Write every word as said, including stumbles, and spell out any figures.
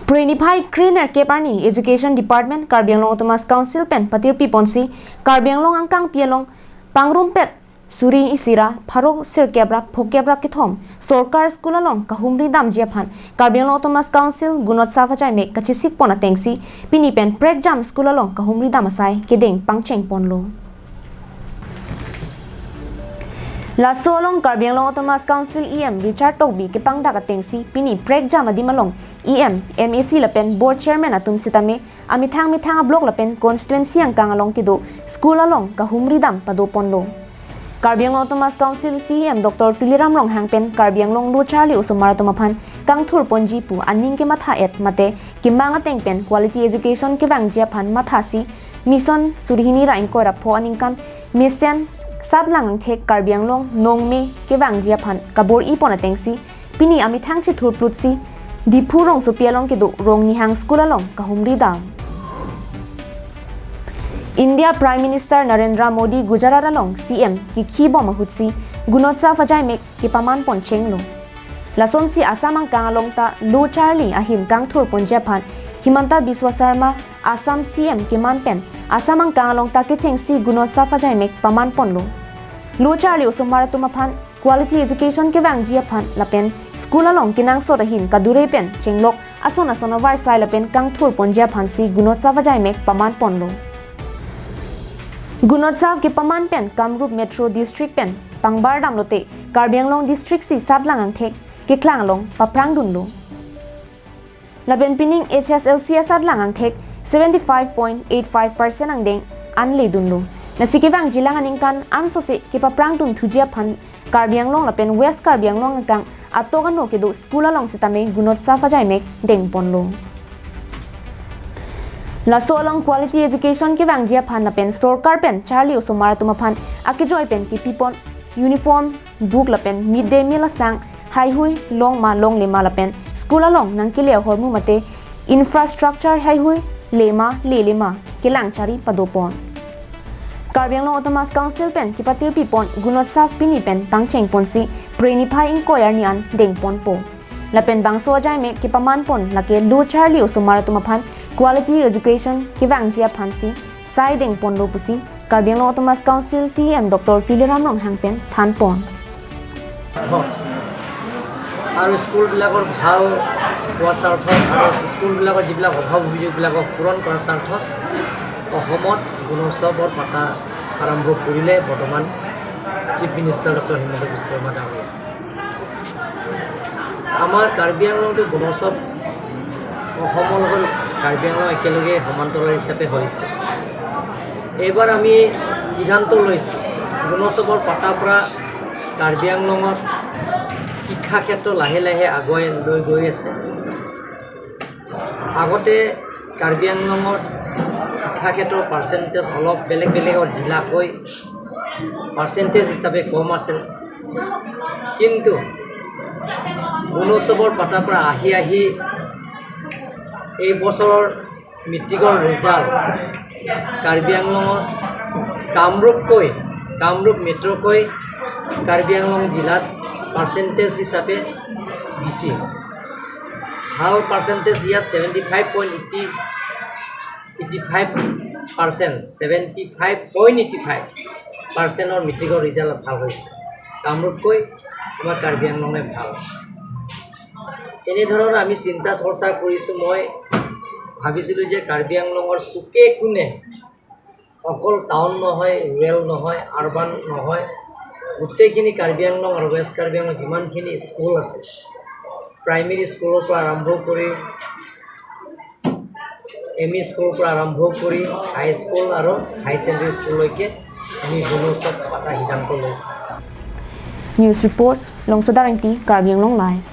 Preniphai kre-nerkep arni Education Department Karbi Anglong Autonomous Council pen patirpi ponsi Karbi Anglong angkangpi along pangrumpet suri isi ra pharo sirkep ra phokep ra kethom sorkar school along kahumri damji aphan Karbi Anglong Autonomous Council Gunotsav Ajaimek kachesik pon atengsi pini pen prekjam school along kahumri dam asai kedeng pangcheng ponlo. Laso along Karbi Anglong Autonomous Council E M Richard Tokbi kepangdak atengsi pini prekjam adim along E M, M A C lapen board chairman atum sitame amethang methang a-block lapen constituency angkang along kedo school along kahumri dam pado ponlo. Karbi Anglong Autonomous Council C E M Doctor Tuliram Ronghang pen Karbi Anglong lo charli osomar atum aphan kangthur ponji pu aning kematha et mate kemang ateng pen quality education kevangji aphan mathasi mission suri hini ra ingkoi ra pho aningkan mesen satlang angthek Karbi Anglong nongme kevangji aphan kabor-i pon atengsi pini amethang chethur plutsi Diphu rongsopi along kedo Rongnihang school along kahumri dam. India Prime Minister Narendra Modi Gujarat along C M kikhi bom ahutsi Gunotsav Ajaimek kepaman pon chenglo. Lasonsi Assam angkang along ta lo charli ahim kangthur ponji aphan Himanta Biswa Sarma Assam C M keman pen Assam angkang along ta kechengsi Gunotsav Ajaimek paman ponlo. Lo charli osomar atum aphan quality education kevangji aphan lapen school along kenangsot ahim kadure pen chenglok ason ason avarsai lapen kangthur ponji aphansi Gunotsav Ajaimek paman ponlo. Gunotsav kepaman pen Kamrup Metro District pen pangbar damlote Karbi Anglong District si satlang angthek keklang along paphrang dunlo. Lapen pining H S L C asatlang angthek seventy five point eight five percent angdeng anle dunlo. Lasi kevangjilang aningkan ansose kepaphrang dun thuji aphan Karbi Anglong lapen West Karbi Anglong angkang atok ano kedo school along sitame Gunotsav Ajaimek deng ponlo. Laso along quality education kevangji aphan lapen sorkar pen charli osomar atum aphan akejoi pen kepi pon uniform, book lapen mid day meal asang haihui long ma longle ma lapen school along nangkele ahormu mate infrastructure haihui le ma lele ma kelang chari pado pon. Karbi Anglong Autonomous Council pen kepatirpi pon Gunotsav pini pen pangcheng ponsi Preniphai ingkoi arni an deng ponpo. Lapen bangso ajaimek kepaman pon lake lo charli osomar atum aphan quality education kevangji aphansi sai deng ponlo pusi Karbi Anglong Autonomous Council C E M Doctor Tuliram Ronghang pen than pon. আৰু স্কুলবিলাকৰ ভাল হোৱা স্বাৰ্থত আৰু স্কুলবিলাকৰ যিবিলাক অভাৱ অভিযোগবিলাকক পূৰণ কৰাৰ স্বাৰ্থত অসমত গুণোৎসৱৰ পাতা আৰম্ভ কৰিলে বৰ্তমান চিফ মিনিষ্টাৰ ডক্টৰ হিমন্ত বিশ্ব শৰ্মা ডাঙৰীয়া। আমাৰ কাৰ্বি আংলঙতো গুণোৎসৱ অসমৰ লগত কাৰ্বি আংলং একেলগে সমান্তৰাল হিচাপে হৈছে। এইবাৰ আমি সিদ্ধান্ত লৈছোঁ গুণোৎসৱৰ পাতাৰ পৰা কাৰ্বি আংলঙত শিক্ষা ক্ষেত্ৰ লাহে লাহে আগুৱাই লৈ গৈ আছে। আগতে কাৰ্বি আংলঙত শিক্ষা ক্ষেত্ৰৰ পাৰ্চেণ্টেজ অলপ বেলেগ বেলেগৰ জিলাতকৈ পাৰ্চেণ্টেজ হিচাপে কম আছিল, কিন্তু গুণোৎসৱৰ পাতাৰ পৰা আহি আহি এই বছৰৰ মেট্ৰিকৰ ৰিজাল্ট কাৰ্বি আংলঙত কামৰূপকৈ, কামৰূপ মেট্ৰ'কৈ কাৰ্বি আংলং জিলাত পাৰ্চেণ্টেজ হিচাপে বেছি। ভাল পাৰ্চেণ্টেজ ইয়াত seventy five point eighty, eighty five percent, seventy five point eighty five পাৰ্চেণ্টৰ মেট্ৰিকৰ ৰিজাল্ট ভাল হৈছে। কামৰূপকৈ আমাৰ কাৰ্বি আংলঙে ভাল। এনেধৰণৰ আমি চিন্তা চৰ্চা কৰিছোঁ। মই ভাবিছিলোঁ যে কাৰ্বি আংলঙৰ চুকে কোণে, অকল টাউন নহয়, ৰুৰেল নহয়, আৰবান নহয়, গোটেইখিনি কাৰ্বি আংলং আৰু ৱেষ্ট কাৰ্বি আংলং যিমানখিনি স্কুল আছে, প্ৰাইমেৰী স্কুলৰ পৰা আৰম্ভ কৰি এম ই স্কুলৰ পৰা আৰম্ভ কৰি হাই স্কুল আৰু হাই ছেকেণ্ডেৰী স্কুললৈকে আমি গুণোৎসৱ পতা সিদ্ধান্ত লৈছোঁ। News report, Longso Darengpi, Karbi Anglong Live.